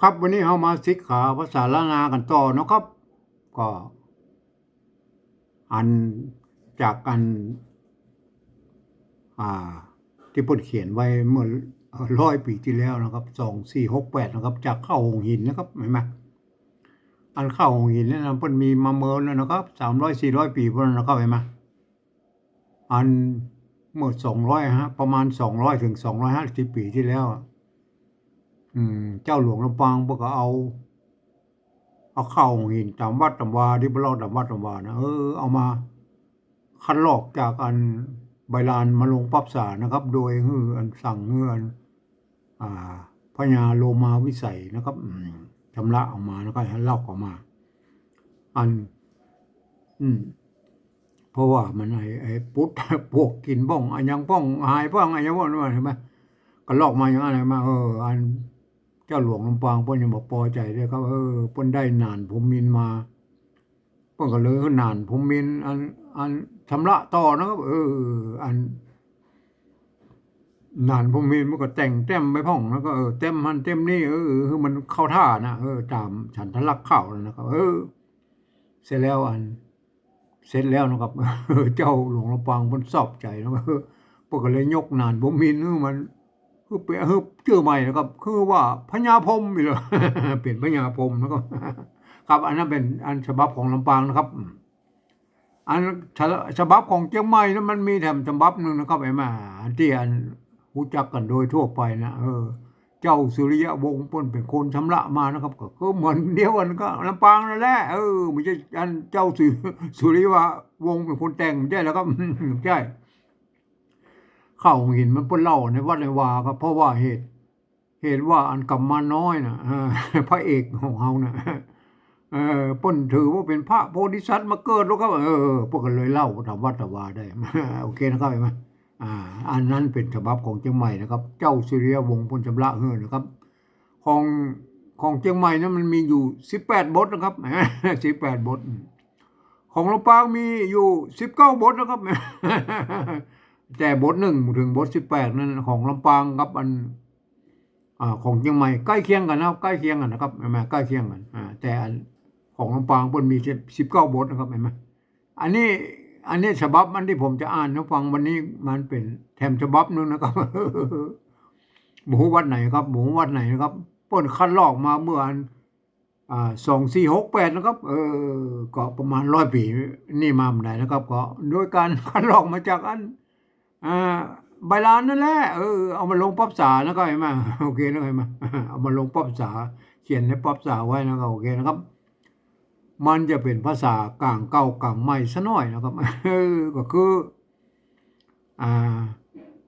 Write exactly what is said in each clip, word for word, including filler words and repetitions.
ครับ วันนี้เฮามาศึกษาภาษาล้านนากั๋นต่อเนาะครับ ก็ อัน จากอัน อ่า ตี้เปิ้นเขียนไว้เมื่อ เอ่อ ร้อยปี๋ตี้แล้วนะครับ สองสี่หกแปดนะครับ จากข้าวหงส์หินนะครับ หันก่อ อันข้าวหงส์หินเนี่ยนะ เปิ้นมีมาเมินแล้วนะครับ สามร้อยสี่ร้อยปี๋พุ้นนะครับ หันก่อ อันเมื่อสองร้อยฮะ ประมาณสองร้อยเถิงสองร้อยห้าสิบปี๋ตี้แล้วอะ อืม เจ้าหลวงลำปางเปิ้นก็เอา เอาข้าวหงส์หินต๋ามวัดต๋ามวา ตี้เปิ้นลอกต๋ามวัดต๋ามวานะ เออ เอามาคัดลอกจากอันใบลานมาลงปรับสานะครับ โดยหื้ออันสั่งหื้ออัน อ่า พญาโลมาวิสัยนะครับ อืม ชำระออกมานะครับ ลอกออกมา อัน อืม เพราะว่ามันไอ้ ไอ้ปุ๊ด ปวกกิ๋นพ่อง อะหยังพ่อง หายพ่อง อะหยังพ่อง หันก่อ ก็ลอกมาอย่างนั้นหันก่อ เออ อันเจ้าหลวงลำปางเปิ้นยังบ่ปอใจ๋เลยครับ เออ เปิ้นได้หนานภูมินทร์มา เปิ้นก็เลยหื้อหนานภูมินทร์อัน อันชำระต่อนะครับ เออ อัน หนานภูมินทร์มันก็แต่งแต้มไปพ่อง แล้วก็ เออ แต้มหั้นแต้มนี่ เออ หื้อมันเข้าท่านะ เออ ต๋ามฉันทลักษณ์เข้านะครับ เออ เสร็จแล้วอัน เสร็จแล้วนะครับ เจ้าหลวงลำปางเปิ้นชอบใจ๋นะครับ เปิ้นก็เลยยกหนานภูมินทร์หื้อมัน คือเปลี่ยน คือจื้อใหม่นะครับ คือว่าพญาพรหมอีกแล้ว เปลี่ยนพญาพรหมนะครับ ครับ อันนั้นเป๋นอันฉบับของลำปางนะครับ อืม อันฉะ ฉบับของเจียงใหม่นั้นมันมีแถมฉบับนึ่งนะครับ หันก่อ อันตี้อันฮู้จักกั๋นโดยทั่วไปนะ เออ เจ้าสุริยวงศ์เปิ้นเป๋นคนชำระมานะครับ ก็คือเหมือนเดียวกั๋นกับลำปางนั่นแหละ เออ บ่ใจ้อันเจ้าสุ สุริยวงศ์เป๋นคนแต่ง บ่ใจ้แล้วครับ บ่ใจ้ ข้าวหงส์หินมันเปิ้นเล่าในวัดในวาครับ เพราะว่าเหตุ เหตุว่าอันกำมาน้อยนะ เออ พระเอกของเฮานะ เออ เปิ้นถือว่าเป๋นพระโพธิสัตว์มาเกิดแล้วครับ เออ เปิ้นก็เลยเล่าต๋ามวัดต๋ามวาได้ โอเคนะครับ หันก่อ อ่า อันนั้นเป๋นฉบับของเจียงใหม่นะครับ เจ้าสุริยวงศ์เปิ้นชำระหื้อนะครับ ของ ของเจียงใหม่นั้นมันมีอยู่สิบแปดบทนะครับ สิบแปดบท ของลำปางมีอยู่สิบเก้าบทนะครับ แต่บทนึ่งเถิงบทสิบแปดนั้นของลำปางกับอัน อ่า ของเจียงใหม่ใก้เคียงกั๋นนะครับ ใก้เคียงกั๋นนะครับ หันก่อ ใก้เคียงกั๋น อ่า แต่อันของลำปางเปิ้นมีสิบเก้าบทนะครับ หันก่อ อันนี้ อันนี้ฉบับอันตี้ผมจะอ่านหื้อฟังวันนี้มันเป๋นแถมฉบับนึ่งนะครับ บ่ฮู้วัดไหนครับ บ่ฮู้วัดไหนนะครับ เปิ้นคัดลอกมาเมื่ออัน อ่า สองสี่หกแปดนะครับ เออ ก็ประมาณร้อยปี๋นี่มาบ่าดใดนะครับ ก็โดยก๋านคัดลอกมาจากอัน อ่า ใบลานนั่นแหละ เออ เอามาลงปรับสานะครับ หันก่อ โอเคนะครับ หันก่อ เอามาลงปรับสา เขียนในปรับสาไว้นะครับ โอเคนะครับ มันจะเป๋นภาษาก๋างเก่าก๋างใหม่สักหน่อยนะครับ เออ ก็คือ อ่า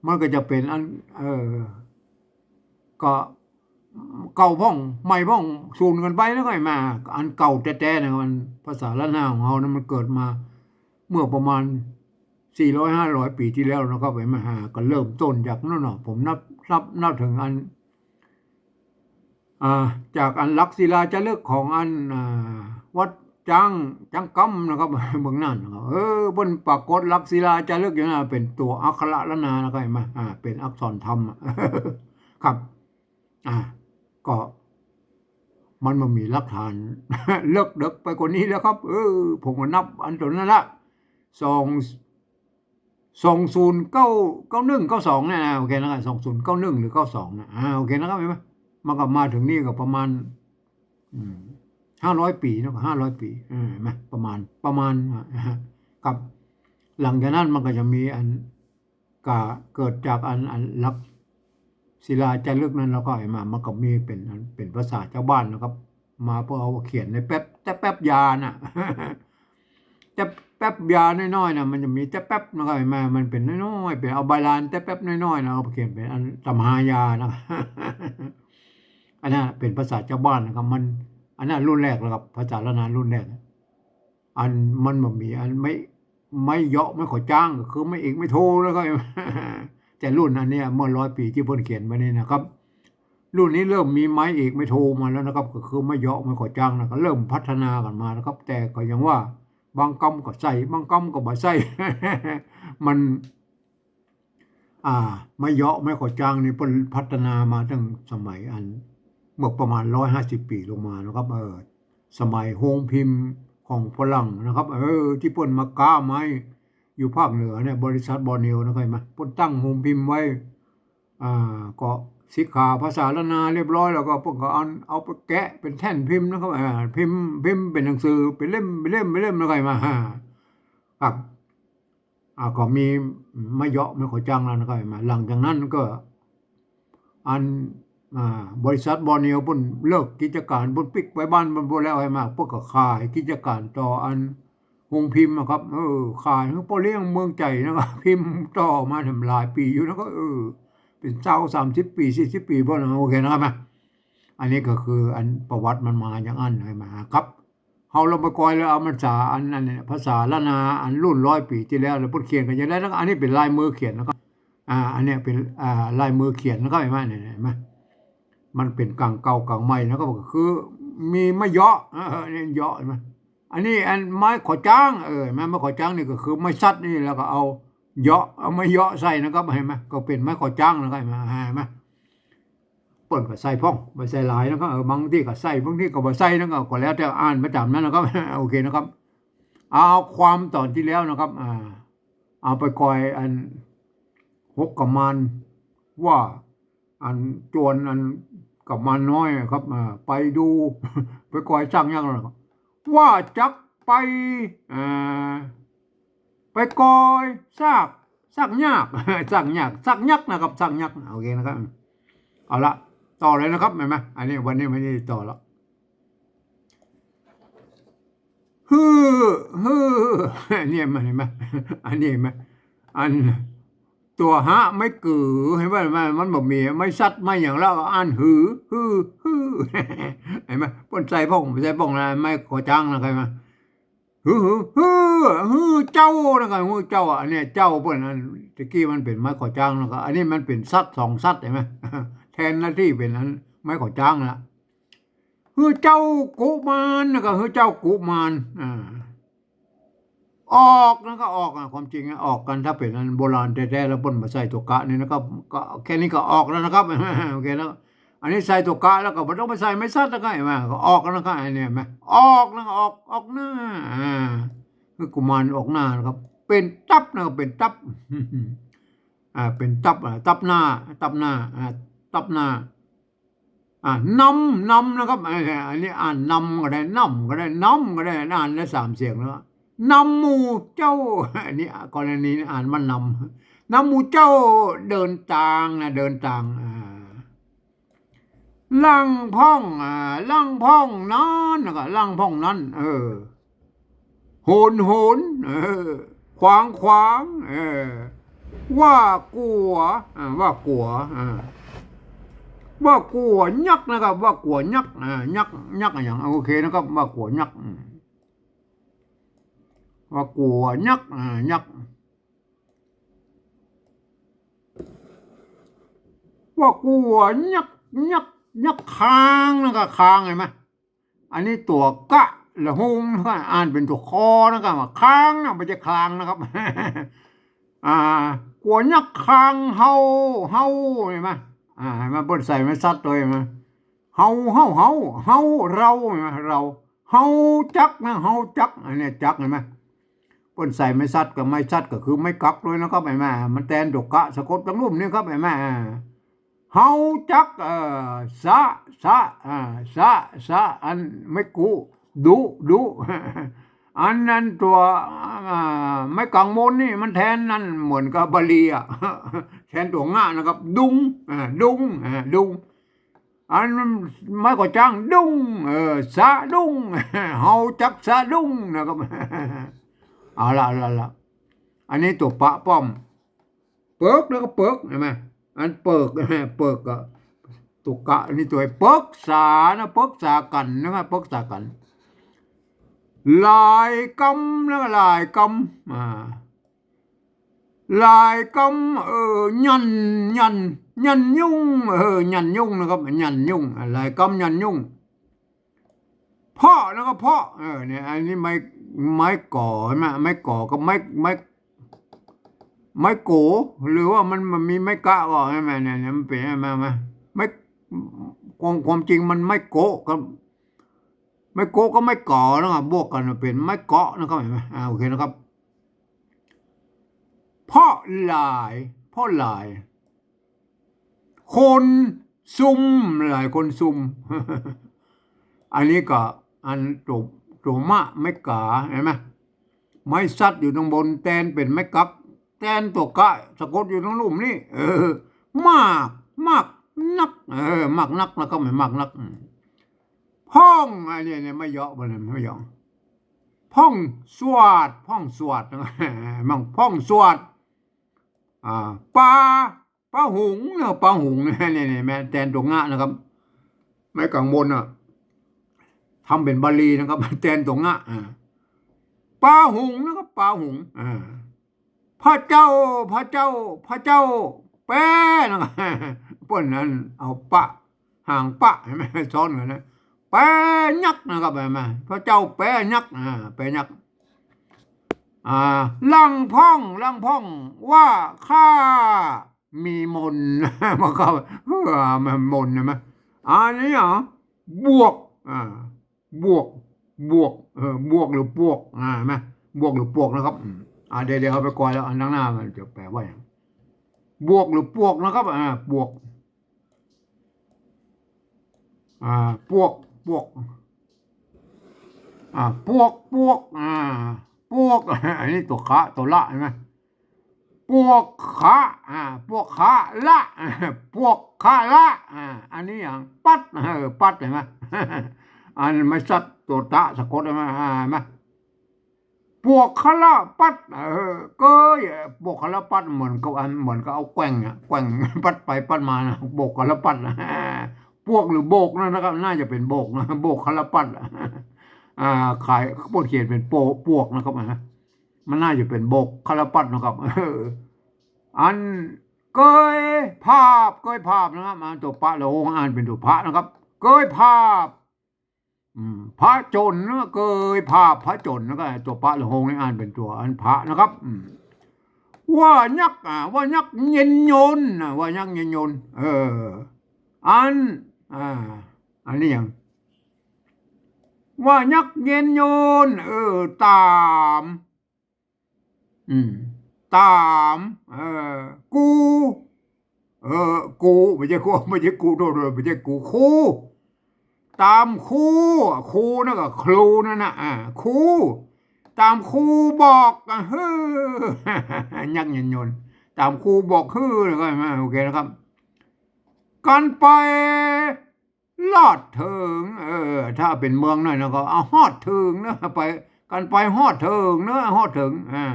มันก็จะเป๋นอัน เออ ก็เก่าพ่องใหม่พ่องสูนกั๋นไปนะครับ หันก่อ อันเก่าแต๊ๆ นะ มันภาษาล้านนาของเฮานะ มันเกิดมาเมื่อประมาณสี่ร้อยห้าร้อยปี๋ตี้แล้วนะครับ หันก่อ ก็เริ่มต้นจากนั่นเนาะ ผมนับ นับ นับเถิงอัน อ่า จากอันหลักศิลาจารึกของอัน อ่า วัดจ๊าง จ๊างกำนะครับ เมืองน่านนะครับ เออ เปิ้นปรากฏหลักศิลาจารึกอยู่นะ เป๋นตั๋วอักขระล้านนานะครับ หันก่อ อ่า เป๋นอักษรธรรมอะ ครับ อ่า ก็มันบ่มีหลักฐาน เลิกเดิกไปกว่านี้แล้วครับ เออ ผมก็นับอันตั๋วนั้นละ สอง สองศูนย์เก้า เก้าหนึ่ง เก้าสอง เนี่ยนะ โอเคนะครับ สองศูนย์เก้าหนึ่ง หรือ เก้าสอง นะ อ่า โอเคนะครับ หันก่อ มันก็มาเถิงนี่ก็ประมาณ อืม ห้าร้อยปี๋เนาะ ห้าร้อยปี๋ เออ หันก่อ ประมาณ ประมาณ อ่ะ ครับ หลังจากนั้นมันก็จะมีอัน ก็เกิดจากอัน อันหลักศิลาจารึกนั้น แล้วก็หันก่อ มันก็มีเป๋นอัน เป๋นภาษาจาวบ้านนะครับ มาเปิ้นเอาเขียนในแป๊บ แต๊แป๊บยาน่ะ แต๊แป๊บยาน้อยๆ น่ะ มันจะมีแต๊แป๊บนะครับ หันก่อ มันเป๋นน้อยๆ เป๋นเอาใบลานแต๊แป๊บน้อยๆ นะ เอาไปเขียนเป๋นอันตำฮายานะ อันนั้นเป๋นภาษาจาวบ้านนะครับ มัน อันนั้นรุ่นแรกแล้วครับ ภาษาล้านนารุ่นแรก อันมันบ่มีอันไม้ ไม้เยาะไม้ขอจ้าง ก็คือไม้เอกไม้โทนะครับ แต่รุ่นอันเนี้ยเมื่อร้อยปี๋ตี้เปิ้นเขียนไว้นี่นะครับ รุ่นนี้เริ่มมีไม้เอกไม้โทมาแล้วนะครับ ก็คือไม้เยาะไม้ขอจ้างนะ ก็เริ่มพัฒนากั๋นมานะครับ แต่ก็ยังว่าบางกำก็ใส่ บางกำก็บ่ใส่ มัน อ่า ไม้เยาะไม้ขอจ้างนี่เปิ้นพัฒนามาตั้งสมัยอัน เมื่อประมาณร้อยห้าสิบปี๋ลงมานะครับ เออ สมัยโฮงพิมพ์ของฝรั่งนะครับ เออ ตี้เปิ้นมาก๊าไม้อยู่ภาคเหนือเนี่ย บริษัทบอร์เนลนะครับ เห็นไหม เปิ้นตั้งโฮงพิมพ์ไว้ อ่า ก็สิขาภาษาล้านนาเรียบร้อยแล้วก็เปิ้นก็เอา เอาไปแกะเป๋นแท่นพิมพ์นะครับ อ่า พิมพ์ พิมพ์เป๋นหนังสือเป๋นเล่ม เป๋นเล่ม เป๋นเล่มนะครับ เห็นไหม อ่า ครับ อ่า ก็มีไม้เยาะไม้ขอจั้งแล้วนะครับ เห็นไหม หลังจากนั้นก็ อัน อ่า บริษัทบอร์เนลเปิ้นเลิกกิจก๋าน เปิ้นปิ๊กไปบ้านเปิ้นพู้นแล้ว เห็นไหม เปิ้นก็ขายกิจก๋านต่ออันโฮงพิมพ์นะครับ เออ ขายหื้อป้อเลี้ยงเมืองใจ๋นะครับ พิมพ์ต่อมาแถมหลายปี๋อยู่นะครับ เออ เป๋นซาวสามสิบปี๋ สี่สิบปี๋พู้นนะ โอเคนะครับนะ อันนี้ก็คืออันประวัติมันมาอย่างอั้น เห็นไหมครับ เฮาลองไปกอยแล้วเอาภาษาอันนั้นเนี่ย ภาษาล้านนาอันรุ่นร้อยปี๋ตี้แล้ว แล้วเปิ้นเขียนกั๋นจั่งใดนะครับ อันนี้เป๋นลายมือเขียนนะครับ อ่า อันเนี้ยเป๋น อ่า ลายมือเขียนนะครับ เห็นไหม เนี่ย เห็นไหม มันเป๋นก๋างเก่าก๋างใหม่นะครับ ก็คือมีไม้เยาะ เออ เนี่ยเยาะ เห็นไหม อันนี้อันไม้ขอจั้ง เออ เห็นไหม ไม้ขอจั้งนี่ก็คือไม้สัดนี่ แล้วก็เอาเยาะ เอาไม้เยาะใส่นะครับ เห็นไหม ก็เป๋นไม้ขอจั้งนะครับ เห็นไหม เห็นไหม เปิ้นก็ใส่พ่อง บ่ใส่หลายนะครับ เออ บางตี้ก็ใส่ บางตี้ก็บ่ใส่นะครับ ก็แล้วแต่อ่านไปต๋ามนั้นนะครับ โอเคนะครับ เอาความต๋อนตี้แล้วนะครับ อ่า เอาไปกอยอันหกกุมารว่า อันจวนอันกุมารน้อยอะครับ อ่า ไปดู ไปกอยซากยักษ์นะครับ ว่าจักไป อ่า ไปกอยซาก ซากยักษ์ ซากยักษ์ ซากยักษ์นะครับ ซากยักษ์ โอเคนะครับ เอาละ ต่อเลยนะครับ เห็นไหม อันนี้วันนี้ไม่ได้ต่อละ ฮือ ฮือ อันนี้มัน เห็นไหม อันนี้เห็นไหม อันตั๋วฮะไม้กือ เห็นไหม มัน มันบ่มีไม้สัดไม้หยังแล้ว อ่านหือ ฮือ ฮือ เห็นไหม เปิ้นใส่พ่อง ใส่พ่องนะ ไม้ขอจั้งนะ เข้าใจ๋ไหม ฮือ ฮือ ฮือ ฮือเจ้านะครับ ฮือเจ้า อันเนี้ยเจ้าเปิ้น อันตะกี้มันเป๋นไม้ขอจั้งนะครับ อันนี้มันเป๋นสัดสองสัด เห็นไหม แทนหน้าตี้เป๋นอันไม้ขอจั้งละ ฮือเจ้ากุมารนะครับ ฮือเจ้ากุมาร อ่า ออกนะครับ ออกอะ ความจริงอะ ออกกั๋น ถ้าเป๋นอันโบราณแต๊ๆ แล้วเปิ้นบ่ใส่ตั๋วกะนี่นะครับ ก็แค่นี้ก็ออกแล้วนะครับ โอเคแล้ว อันนี้ใส่ตั๋วกะแล้วก็บ่ต้องไปใส่ไม้สัดแล้วก็ เห็นไหม ก็ออกแล้วนะครับ อันนี้เห็นไหม ออกนะครับ ออก ออกหน้า อ่า ฮือกุมารออกหน้านะครับ เป๋นตับนะครับ เป๋นตับ อ่า เป๋นตับ อ่า ตับหน้า ตับหน้า อ่า ตับหน้า อ่า นำ นำนะครับ อ่า อันนี้อ่านนำก็ได้ นำก็ได้ นำก็ได้ อ่านได้สามเสียงแล้ว นำหมู่เจ้า อันนี้กรณีนี้อ่านว่านำ นำหมู่เจ้าเดินตางนะ เดินตาง อ่า หลังพ่อง อ่า หลังพ่องนั้นนะครับ หลังพ่องนั้น เออ โหน โหน เออ ขวาง ขวาง เออ ว่ากั๋ว อ่า ว่ากั๋ว อ่า ว่ากั๋วยักษ์นะครับ ว่ากั๋วยักษ์ อ่า ยักษ์ ยักษ์อะหยัง โอเคนะครับ ว่ากั๋วยักษ์ อืม ว่ากั๋วยักษ์ อ่า ยักษ์ ว่ากั๋วยักษ์ ยักษ์ ยักษ์คางนะครับ คาง เห็นไหม อันนี้ตั๋วกะละหุงนะครับ อ่านเป๋นตั๋วคอนะครับ ว่าคางนะ บ่ใจ้คลางนะครับ อ่า กั๋วยักษ์คางเฮา เฮา เห็นไหม อ่า เห็นไหม เปิ้นใส่ไม้สัดตวย เห็นไหม เฮา เฮา เฮา เฮา เรา เห็นไหม เรา เฮาจักนะ เฮาจัก อันเนี้ยจัก เห็นไหม เปิ้นใส่ไม้สัดกับไม้สัดก็คือไม้กักตวยนะครับ เห็นไหม มันแตนตั๋วกะสะกดตังลุ่มนี่ครับ เห็นไหม อ่า เฮาจัก เอ่อ สะ สะ อ่า สะ สะ อันไม้กุ ดุ ดุ อันนั้นตั๋ว อ่า ไม้กังมนนี่มันแทนนั่นเหมือนกับบาลีอะ แทนตั๋วงะนะครับ ดุง อ่า ดุง อ่า ดุง อันไม้ขอจั้ง ดุง เออ สะดุ้ง เฮาจักสะดุ้งนะครับ เอาละ เอาละ เอาละ อันนี้ตั๋วปะป้อม เปิก แล้วก็เปิก เห็นไหม อันเปิก เปิกก็ตั๋วกะ นี่ตั๋วเปิกษานะ เปิกษากั๋นนะครับ เปิกษากั๋น หลายกำ แล้วก็หลายกำ อ่า หลายกำ เออ ยัน ยัน ยันยุง เออ ยันยุงนะครับ ยันยุง หลายกำยันยุง เพาะ แล้วก็เพาะ เออ เนี่ย อันนี้ไม้ ไม้ก๋อ เห็นไหม ไม้ก๋อกับไม้ ไม้ ไม้โก หรือว่ามัน มันมีไม้กะก็ เห็นไหม เนี่ย เนี่ย มันเป๋น เห็นไหม ไม้ ไม้ ความ ความจริงมันไม้โกะกับ ไม้โกะกับไม้ก๋อนะครับ บวกกั๋นเป๋นไม้เกาะนะครับ หันก่อ อ่า โอเคนะครับ เพราะหลาย เพราะหลาย คนซุม หลายคนซุม อันนี้ก็อันตั๋ว ตั๋วมะไม้ก๋า หันก่อ ไม้สัตว์อยู่ตังบน แตนเป๋นไม้กั๊ก แตนตั๋วกะสะกดอยู่ตังลุ่มนี่ เออ มาก มากนัก เออ มากนักนะครับ มากนัก อืม พ่อง อันนี้เนี่ย ไม้เหยาะบ่เนี่ย ไม้เหยาะ พ่องสวาด พ่องสวาดนะ มั่งพ่องสวาด อ่า ปา ปาหุงนะ ปาหุงนะ เนี่ย เนี่ย แม่ แตนตั๋วงะนะครับ ไม้ก๋าบนน่ะ ทำเป๋นบาลีนะครับ แตนตั๋วงะ อ่า ปาหุงนะครับ ปาหุง อ่า พระเจ้า พระเจ้า พระเจ้าแป๊นะครับ เปิ้นนั้นเอาปะ หางปะ หันก่อ ซ้อนกั๋นนะ แป๊ยักษ์นะครับ หันก่อ พระเจ้าแป๊ยักษ์ อ่า แป๊ยักษ์ อ่า ลังพ่อง ลังพ่องว่าข้ามีมนต์ มาเข้า เออ มันมนต์หันก่อ อันนี้เหรอ บวก อ่า บวก บวก เออ บวกหรือปวก อ่า หันก่อ บวกหรือปวกนะครับ อืม อ่า เดี๋ยว เดี๋ยวเอาไปก่อนแล้ว อันข้างหน้ามันจะแปลว่าหยัง บวกหรือปวกนะครับ อ่า ปวก อ่า ปวก ปวก อ่า ปวก ปวก อ่า ปวก อันนี้ตั๋วคะ ตั๋วละ หันก่อ ปวกคะ อ่า ปวกคะละ ปวกคะละ อ่า อันนี้หยัง ปัด เออ ปัด หันก่อ อันไม้สัตว์ตั๋วตะสะกด หันก่อ อ่า หันก่อ ปวกคะละปัด เออ เกย ปวกคะละปัด เหมือนกับอัน เหมือนกับเอาแกว่งอะ แกว่งปัดไปปัดมานะ ปวกคะละปัด ปวกหรือโบกนะครับ น่าจะเป๋นโบกนะ ปวกคะละปัด อ่า ขาย เปิ้นเขียนเป๋นโป ปวกนะครับ อ่า มันน่าจะเป๋นโบกคะละปัดนะครับ เออ อันเกยผาบ เกยผาบนะครับ อ่านตั๋วปะละโฮง อ่านเป๋นตั๋วผะนะครับ เกยผาบ อืม ผจญนะ เกยผาบ ผจญ แล้วก็ตั๋วปะละโฮงนี่อ่านเป๋นตั๋วอันผะนะครับ อืม ว่ายักษ์ อ่า ว่ายักษ์เย็นยนต์นะ ว่ายักษ์เย็นยนต์ เออ อัน อ่า อันนี้หยัง ว่ายักษ์เย็นยนต์ เออ ต๋าม อืม ต๋าม เออ กู เออ กู บ่ใจ้กู บ่ใจ้กู โทษ โทษ บ่ใจ้กู ครู ต๋ามครู ครูนั่นก็ครูนั่นน่ะ อ่า ครู ต๋ามครูบอก อ่ะ หื้อ ยักษ์เย็นยนต์ ต๋ามครูบอก หื้อ แล้วก็มา โอเคนะครับ กันไป ลอดเถิง เออ ถ้าเป๋นเมืองหน่อยนะก็ เอาฮอดเถิงนะ ไป กันไปฮอดเถิงนะ ฮอดเถิง อ่า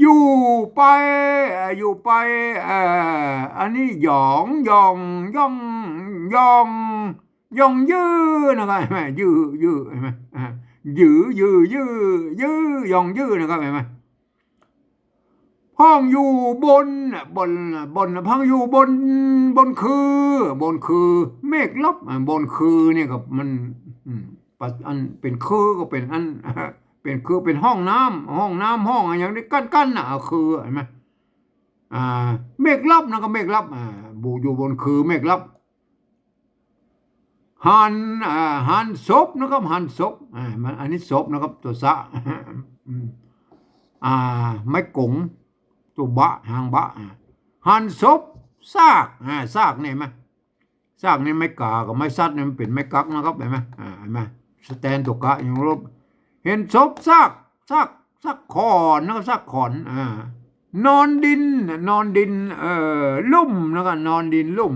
อยู่ไป เอ่อ อยู่ไป เอ่อ อันนี้หยอง หย่อง หย่อง หย่อง หย่องยื้อนะครับ หันก่อ ยื้อ ยื้อ หันก่อ อ่า ยื้อ ยื้อ ยื้อ ยื้อ หย่องยื้อนะครับ หันก่อ พ่องอยู่บนน่ะ บนน่ะ บนน่ะ พ่องอยู่บน บนคือ บนคือ เมฆลับ อ่ะ บนคือเนี่ยก็มัน อืม ปะ อันเป๋นคือก็เป๋นอัน เป๋นคือเป๋นห้องน้ำ ห้องน้ำ ห้องอะหยังนี่กั้นๆ น่ะ อ่ะ คือ หันก่อ อ่า เมฆลับนะก็เมฆลับ อ่า บูอยู่บนคือเมฆลับ หัน อ่า หันศพนะครับ หันศพ อ่า มัน อันนี้ศพนะครับ ตั๋วสะ อืม อ่า ไม้ก๋ง ตั๋วบะ หางบะ อ่า หันศพ ซาก อ่า ซากเนี่ยหันก่อ ซากนี่ไม้ก๋ากับไม้สัตว์นี่มันเป๋นไม้กั๊กนะครับ หันก่อ อ่า หันก่อ สแตนตั๋วกะยังลบ หันศพ ซาก ซาก ซากขอนนะครับ ซากขอน อ่า นอนดิน นอนดิน เอ่อ ลุ่มนะครับ นอนดินลุ่ม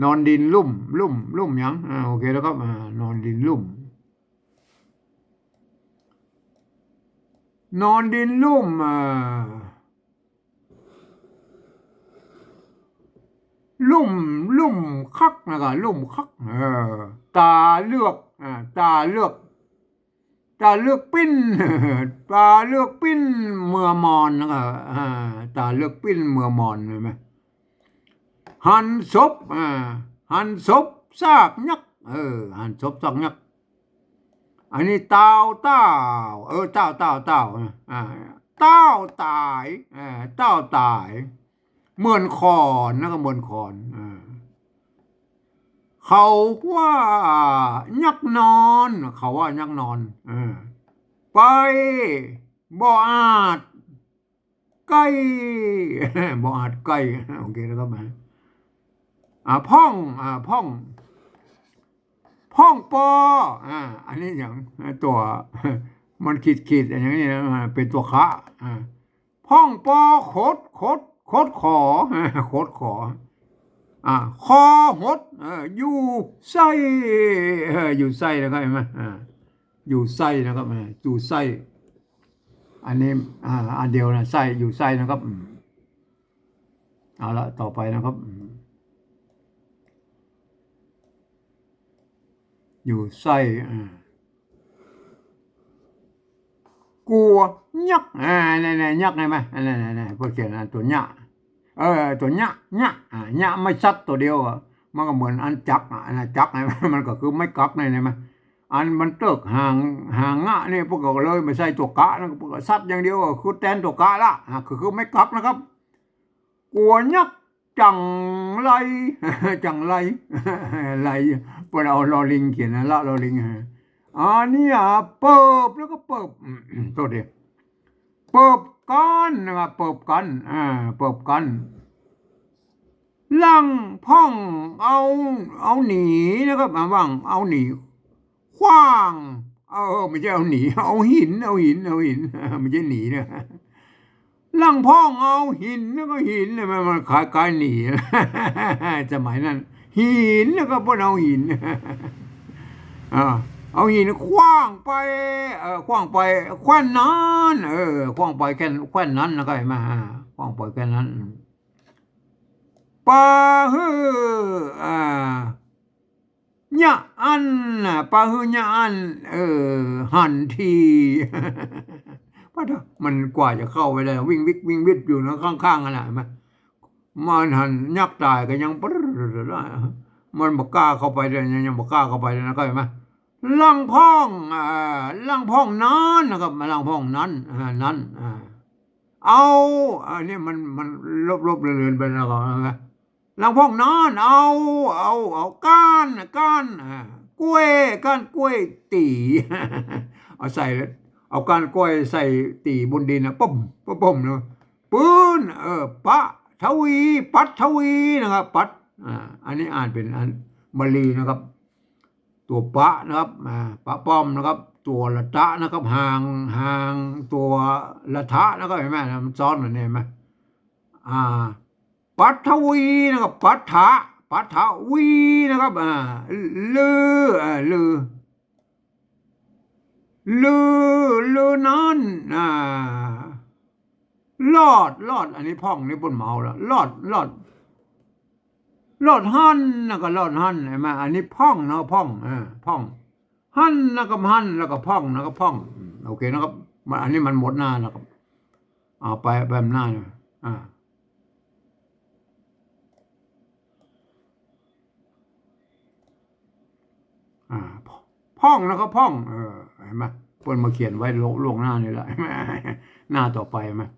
นอนดินลุ่ม ลุ่ม ลุ่มหยัง อ่า โอเคนะครับ อ่า นอนดินลุ่ม นอนดินลุ่ม อ่า ลุ่ม ลุ่มคักนะครับ ลุ่มคัก เออ ต๋าเลือก อ่า ต๋าเลือก ต๋าเลือกปิ้น ต๋าเลือกปิ้นเมื่อมอนนะครับ อ่า ต๋าเลือกปิ้นเมื่อมอน หันก่อ หันศพ อ่า หันศพ ซากยักษ์ เออ หันศพ ซากยักษ์ อันนี้ต้าว ต้าว เออ ต้าว ต้าว ต้าว อ่า ต้าวต๋าย อ่า ต้าวต๋าย เหมือนขอนนะครับ เหมือนขอน อ่า เขาว่ายักษ์นอน เขาว่ายักษ์นอน เออ ไปบ่อาจใก้ บ่อาจใก้ โอเคนะครับ อ่า พ่อง อ่า พ่อง พ่องปอ อ่า อันนี้อย่าง ตั๋ว มันขีดๆ อย่างนี้นะ อ่า เป๋นตั๋วคะ อ่า พ่องปอขด ขด ขดขอ อ่า ขดขอ อ่า คอหด เออ อยู่ไส้ เออ อยู่ไส้นะครับ หันก่อ อ่า อยู่ไส้นะครับ อ่า อยู่ไส้ อันนี้ อ่า อันเดียวนะ ไส้ อยู่ไส้นะครับ อืม เอาละ ต่อไปนะครับ อืม อยู่ไส้ อ่า กั๋วยักษ์ อ่า เนี่ย เนี่ย ยักษ์ หันก่อ อันนั้น อันนั้น เปิ้นเขียนอันตั๋วเนี้ย เออ ตั๋วเนี้ย เนี้ย อ่า เนี้ย ไม้สักตั๋วเดียวอะ มันก็เหมือนอันจักรอะ อันนั้นจักร หันก่อ มันก็คือไม้กั๊ก หันก่อ อันมันเติกหาง หางะเนี่ย เปิ้นก็เลยบ่ใส่ตั๋วกะนะ เปิ้นก็สักอย่างเดียวอะ คือแตนตั๋วกะละ อ่า คือ คือไม้กั๊กนะครับ กั๋วยักษ์จั่งไร จั่งไร ไร เปิ้นเอาลอลิงเขียนนะ ละลอลิง ฮะ อันนี้อ่ะ เปิบ แล้วก็เปิบ อืม โทษที เปิบกั๋นนะครับ เปิบกั๋น อ่า เปิบกั๋น หลังพ่องเอา เอาหนีนะครับ อ่า หลังพ่องเอาหนี ขว้าง เออ ไม่ใช่เอาหนี เอาหิน เอาหิน เอาหิน ไม่ใช่หนีนะ หลังพ่องเอาหิน แล้วก็หินเนี่ย มัน มันคล้ายๆ หนี สมัยนั้น หิน แล้วก็เปิ้นเอาหิน อ่า เอาหินขว้างไป เออ ขว้างไปแคว่นนั้น เออ ขว้างไปแคว่น แคว่นนั้น หันก่อ หันก่อ อ่า ขว้างไปแคว่นนั้น ปาหื้อ อ่า เยียะอั้นน่ะ ปาหื้อเยียะอั้น เออ หันที ปะเถาะ มันกว่าจะเข้าไปได้ วิ่งวิกวิ่งวิดอยู่นะ ข้างๆ หันน่ะ หันก่อ มันหันยักษ์ต๋ายก็ยัง มันบ่กล้าเข้าไปเลย ยัง ยังบ่กล้าเข้าไปเลยนะ หันก่อ หันก่อ หลังพ่อง อ่า หลังพ่องนั้นนะครับ หลังพ่องนั้น อ่า นั้น อ่า เอา อันนี้มัน มันลบๆ เลือนๆ ไปแล้วก็นะ หลังพ่องนั้น เอา เอา เอาก้าน ก้าน อ่า กล้วย ก้านกล้วยตี๋ เอาใส่ เอาก้านกล้วยใส่ตี๋บนดินนะ ปุ้ม ปุ้ม ปุ้มนะ ปื๊น เออ ปะทวี ปัทวีนะครับ ปัท อ่า อันนี้อ่านเป๋นอันบาลีนะครับ ตั๋วปะนะครับ อ่า ปะป้อมนะครับ ตั๋วละตะนะครับ หาง หางตั๋วละทะนะครับ หันก่อ มันซ้อนกั๋นเนี่ย หันก่อ อ่า ปัทวีนะครับ ปัทถะ ปัทวีนะครับ อ่า ลือ อ่า ลือ ลือ ลือนั้น อ่า ลอด ลอด อันนี้พ่อง นี่เปิ้นเมาแล้ว ลอด ลอด ลอดหั้น แล้วก็ลอดหั้น หันก่อ อันนี้พ่องเนาะ พ่อง เออ พ่อง หั้น แล้วก็หั้น แล้วก็พ่อง แล้วก็พ่อง อืม โอเคนะครับ มัน อันนี้มันหมดหน้าแล้วครับ เอาไป ไปหน้าหนึ่ง อ่า อ่า พ่อง พ่อง แล้วก็พ่อง เออ หันก่อ เปิ้นมาเขียนไว้ล่วง ล่วงหน้านี่แหละ หันก่อ หน้าต่อไป หันก่อ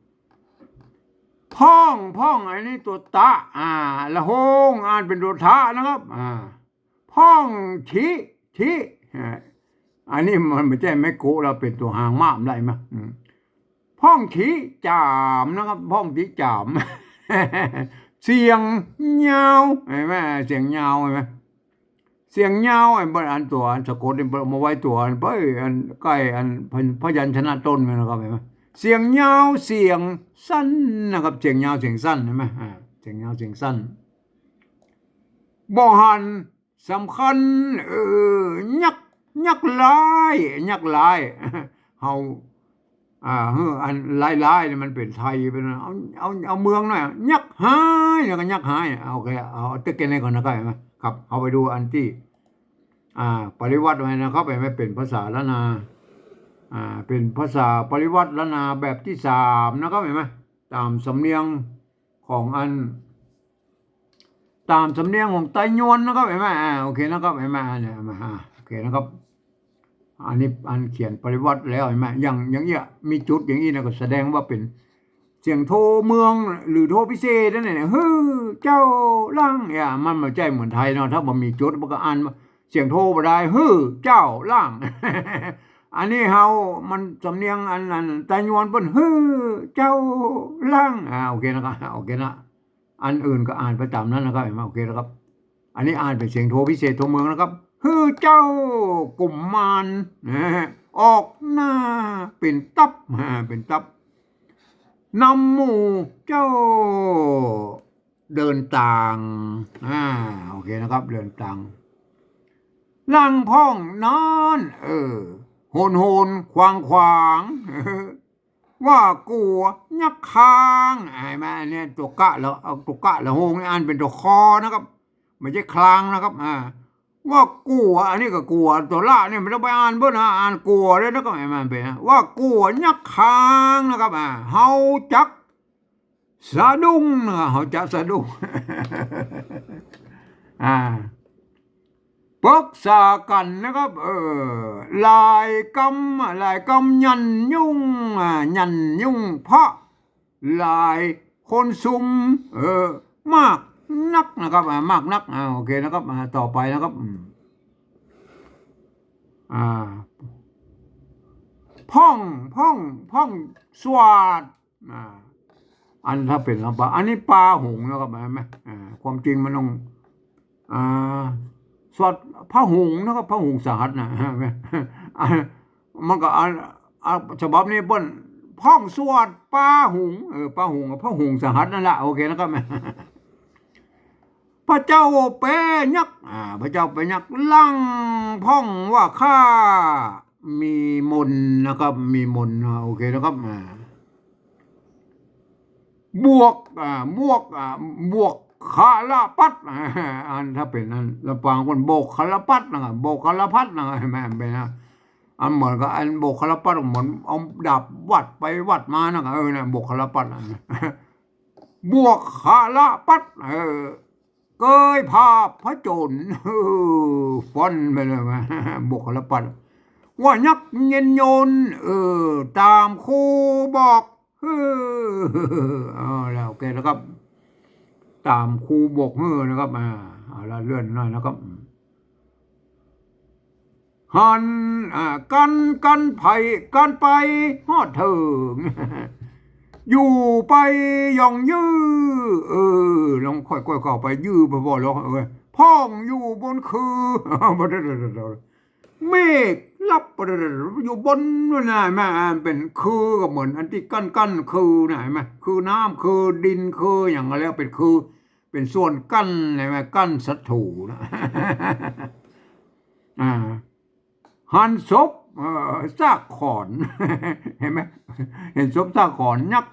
พ่อง พ่อง อันนี้ตั๋วตะ อ่า ละโฮง อ่านเป๋นตั๋วทะนะครับ อ่า พ่องถิ ถิ อ่า อันนี้มันบ่ใจ้ไม้โกะแล้ว เป๋นตั๋วหางม้าได้ไหม อืม พ่องถิจ๋ามนะครับ พ่องถิจ๋าม เสียงยาว หันก่อ เสียงยาว หันก่อ เสียงยาว ไอ้บ่อนอันตั๋ว อันสะกดนี่ บ่อนเอามาไว้ตั๋ว อัน บ่อนอันใก้ อันพ พยัญชนะต้นมันนะครับ หันก่อ เสียงยาว เสียงสั้นนะครับ เสียงยาว เสียงสั้น หันก่อ อ่า เสียงยาว เสียงสั้น บ่หัน สำคัญ เออ ยักษ์ ยักษ์ร้าย ยักษ์ร้าย เฮา อ่า เออ อันร้ายๆ นี่มันเป๋นไทย เป๋น เอา เอา เอาเมืองหน่อย ยักษ์ฮ้าย แล้วก็ยักษ์ฮ้าย โอเค เอาเต๊อะแค่นี้ก่อนนะครับ หันก่อ ครับ เฮาไปดูอันตี้ อ่า ปริวรรตไว้นะครับ หันก่อ เป๋นภาษาล้านนา อ่า เป๋นภาษาปริวรรตล้านนาแบบตี้สามนะครับ หันก่อ ต๋ามสำเนียงของอัน ต๋ามสำเนียงของไตยวนนะครับ หันก่อ อ่า โอเคนะครับ หันก่อ เนี่ย มา อ่า โอเคนะครับ อันนี้อันเขียนปริวรรตแล้ว หันก่อ อย่าง อย่างเอี้ย มีจุดอย่างอี้นะ ก็แสดงว่าเป๋นเสียงโทเมืองหรือโทพิเศษนั่นแหละ เฮ้อ เจ้าล่าง เนี่ย มันบ่ใจ้เหมือนไทยเนาะ ถ้าบ่มีจุดมันก็อ่านเสียงโทบ่ได้ หื้อเจ้าล่าง อันนี้เฮามันสำเนียงอันนั้น ไตยวนเปิ้น หื้อเจ้าล่าง อ่า โอเคนะครับ โอเคนะ อันอื่นก็อ่านไปต๋ามนั้นนะครับ หันก่อ โอเคนะครับ อันนี้อ่านเป๋นเสียงโทพิเศษทั่วเมืองนะครับ หื้อเจ้ากุมมาร นะฮะ ออกหน้าเป๋นตับ อ่า เป๋นตับ นำหมู่เจ้าเดินตาง อ่า โอเคนะครับ เดินตาง ล่างพ่องนั้น เออ โหนๆ ขวางๆ ว่ากั๋วยักษ์คาง หันก่อ อันนี้ตั๋วกะละ เอาตั๋วกะละโฮงนี่อ่านเป๋นตั๋วคอนะครับ บ่ใจ้คลางนะครับ อ่า ว่ากั๋ว อันนี้ก็กั๋ว ตั๋วละนี่บ่ต้องไปอ่านเปิ้นนะ อ่านกั๋วเลยนะครับ หันก่อ มันเป๋นนะ ว่ากั๋วยักษ์คางนะครับ อ่า เฮาจักสะดุ้งนะครับ เฮาจักสะดุ้ง อ่า ปรึกษากั๋นนะครับ เออ หลายกำ หลายกำหยันยุ่ง อ่า หยันยุ่งพระหลายคนซุม เออ มากนักนะครับ อ่า มากนัก อ่า โอเคนะครับ อ่า ต่อไปนะครับ อืม อ่า พ่อง พ่อง พ่องสวาท อ่า อันถ้าเป๋นลำปาง อันนี้ปาหุงนะครับ หันก่อ อ่า ความจริงมันต้อง อ่า สวาทพระหุงนะครับ พระหุงสหัสนะ อ่า มันก็อัน อ่า ฉบับนี้เปิ้นพ่องสวาทปาหุง เออ ปาหุง พระหุงสหัสนั่นแหละ โอเคนะครับ พระเจ้าแปยักษ์ อ่า พระเจ้าแปยักษ์ ล่างพ่องว่าข้ามีมนต์นะครับ มีมนต์ อ่า โอเคนะครับ อ่า บวก อ่า บวก อ่า บวกคละปัด อ่า อันถ้าเป๋นอันลำปางเปิ้นบวกคละปัดนะครับ บวกคละปัดนะครับ หันก่อ มันเป๋นนะ อันเหมือนกับอันบวกคละปัด เหมือนเอาดาบวัดไปวัดมานะครับ เออ นะ บวกคละปัดนะ บวกคละปัด เออ เกยผาบผจญ เออ ฟ้อนไปเลยว่า บวกคละปัด ว่ายักษ์เย็นยนต์ เออ ต๋ามครูบอก เออ เอาแล้ว โอเคนะครับ ต๋ามครูบอก เออ นะครับ อ่า เอาละ เลื่อนหน่อยนะครับ หัน อ่า กัน กันไผ กันไปฮอดเถิง อยู่ไปย่องยื้อ เออ ลองค่อยๆ เข้าไป ยื้อบ่ๆ หรอก เออ พ่องอยู่บนคือ เมฆลับ อยู่บนนั่นนะ หันก่อ มันเป๋นคือก็เหมือนอันตี้กั้นๆ คือนะ หันก่อ คือน้ำ คือดิน คือหยังก็แล้ว เป๋นคือ เป๋นส่วนกั้น หันก่อ กั้นศัตรูนะ อ่า หันศพ เอ่อ ซากขอน หันก่อ หันศพซากขอน ยักษ์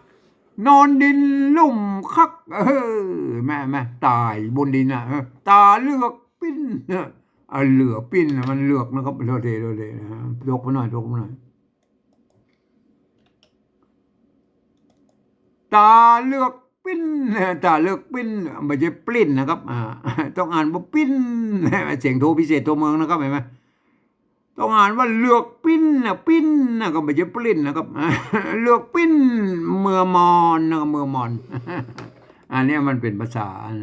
นอนดินลุ่มคัก เออ หันก่อ หันก่อ ต๋ายบนดินน่ะ เออ ต๋าเหลือกปิ้น เออ เหลือปิ้นน่ะ มันเหลือกนะครับ โทษที โทษทีนะ ยกไปหน่อย ยกไปหน่อย ต๋าเหลือกปิ้น ต๋าเหลือกปิ้น บ่ใจ้ปลิ้นนะครับ อ่า ต้องอ่านว่าปิ้น เสียงโทพิเศษทั่วเมืองนะครับ หันก่อ ต้องอ่านว่าเหลือกปิ้นน่ะ ปิ้นน่ะ ก็บ่ใจ้ปลิ้นนะครับ เหลือกปิ้น เมือมอนนะครับ เมือมอน อันเนี้ยมันเป๋นภาษาอัน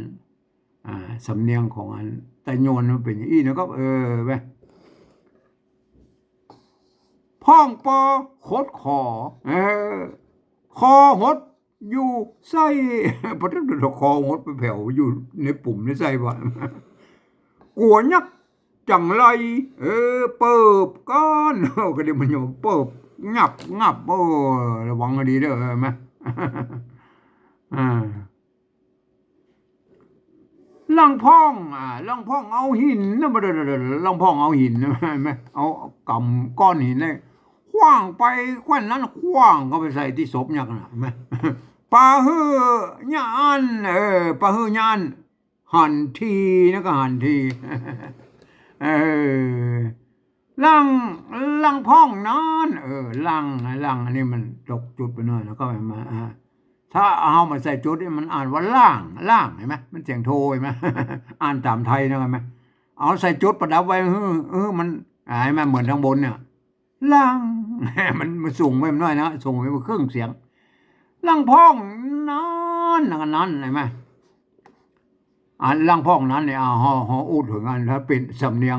อ่า สำเนียงของอันไตยวนมันเป๋นอย่างอี้นะครับ เออ เว้ย พ่องปอหดขอ เออ คอหดอยู่ไส้ ปะตึ๊ด คอหดไปแผวอยู่ในปุ๋มในไส้บ่ กั๋วยักษ์จั๋งไร เออ เปิบก้อน ก็เดี๋ยวมันจะเปิบงับงับ เออ ระวังให้ดีเด้อ หันก่อ อ่า ล่างพ่อง อ่า ล่างพ่องเอาหินนะ บ่ได้ ล่างพ่องเอาหินนะ หันก่อ เอากำก้อนหินเนี่ย ขว้างไปแคว่นนั้น ขว้างเข้าไปใส่ตี้ศพยักษ์น่ะ หันก่อ ปาหื้อญาอั้น เออ ปาหื้อญาอั้น หันทีนะ ก็หันที เออ ล่าง ล่างพ่องนั้น เออ ล่าง ล่าง อันนี้มันตกจุดไปหน่อย แล้วก็มา อ่า ถ้าเอามาใส่จุดนี่มันอ่านว่าล่าง ล่าง หันก่อ มันเสียงโท หันก่อ อ่านต๋ามไทยนะ หันก่อ เอาใส่จุดประดับไว้ เออ เออ มัน อ่า หันก่อ เหมือนทางบนเนี่ย ล่าง มัน มันสูงไปหน่อยนะ สูงไปครึ่งเสียง ล่างพ่องนั้น นั้น หันก่อ อันล่างพ่องนั้นเนี่ย อ่า ฮอ ฮออู้เถิงอันถ้าเป๋นสำเนียง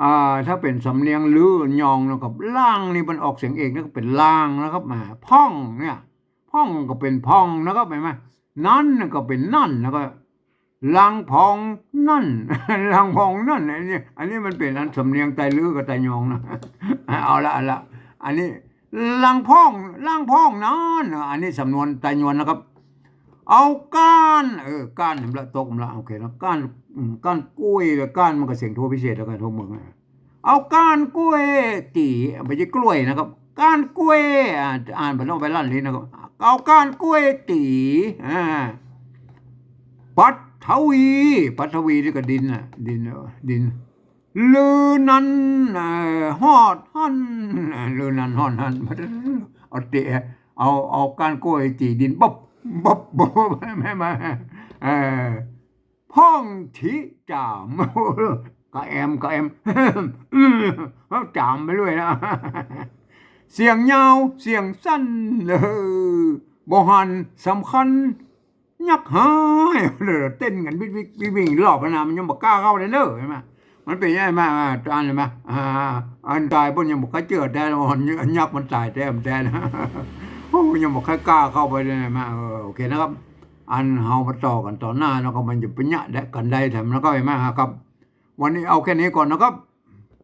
อ่า ถ้าเป๋นสำเนียงลือญองนะครับ ล่างนี่มันออกเสียงเอกนะ ก็เป๋นล่างนะครับ อ่า พ่องเนี่ย พ่องก็เป๋นพ่องนะครับ หันก่อ นั้นก็เป๋นนั่น แล้วก็ ล่างพ่องนั่น ล่างพ่องนั่น อันนี้ อันนี้มันเป๋นอันสำเนียงไตลือกับไตญองนะ เอาละ เอาละ อันนี้ ล่างพ่อง ล่างพ่องนั้น อันนี้สำนวนไตยวนนะครับ เอาก้าน เออ ก้าน เห็นละ ตกละ โอเคนะ ก้าน อืม ก้านกล้วย ก้านมันก็เสียงโทพิเศษแล้วกัน โทเมืองนะ เอาก้านกล้วยตี๋ บ่ใจ้กล้วยนะครับ ก้านกล้วย อ่า อ่านบ่ต้องไปลั่นลิ้นนะครับ เอาก้านกล้วยตี๋ อ่า ปัทวี ปัทวีนี่ก็ดินน่ะ ดิน เออ ดิน ลือนั้น เอ่อ ฮอดหั้น อ่า ลือนั้นฮอดหั้น เอาเตะ เอา เอาก้านกล้วยตี๋ดิน บ๊อบ บ๊อบ บ๊อบ แม่มา เอ่อ พ่องถิจาม กะแอม กะแอม จามไปเรื่อยนะ เสียงยาว เสียงสั้น เออ บ่หันสำคัญ ยักษ์หาย เต้นกั๋นวิดวิดวิดวิ่งรอบหั้นนะ มันยังบ่ก้าเข้าได้เลย หันก่อ มันเป๋นยังไงมา อ่า อันหันก่อ อ่า อันต๋ายเปิ้นยังบ่ใค่เจื้อแต๊ อันยักษ์มันต๋ายแต๊ มันแต๊นะ โอ้ ยังบ่ใค่ก้าเข้าไปเลยนะ เออ โอเคนะครับ อันเฮามาต่อกั๋นต๋อนหน้าเนาะ ก็มันจะเป๋นเยียะกั๋นได้แถมนะครับ หันก่อ วันนี้เอาแค่นี้ก่อนนะครับ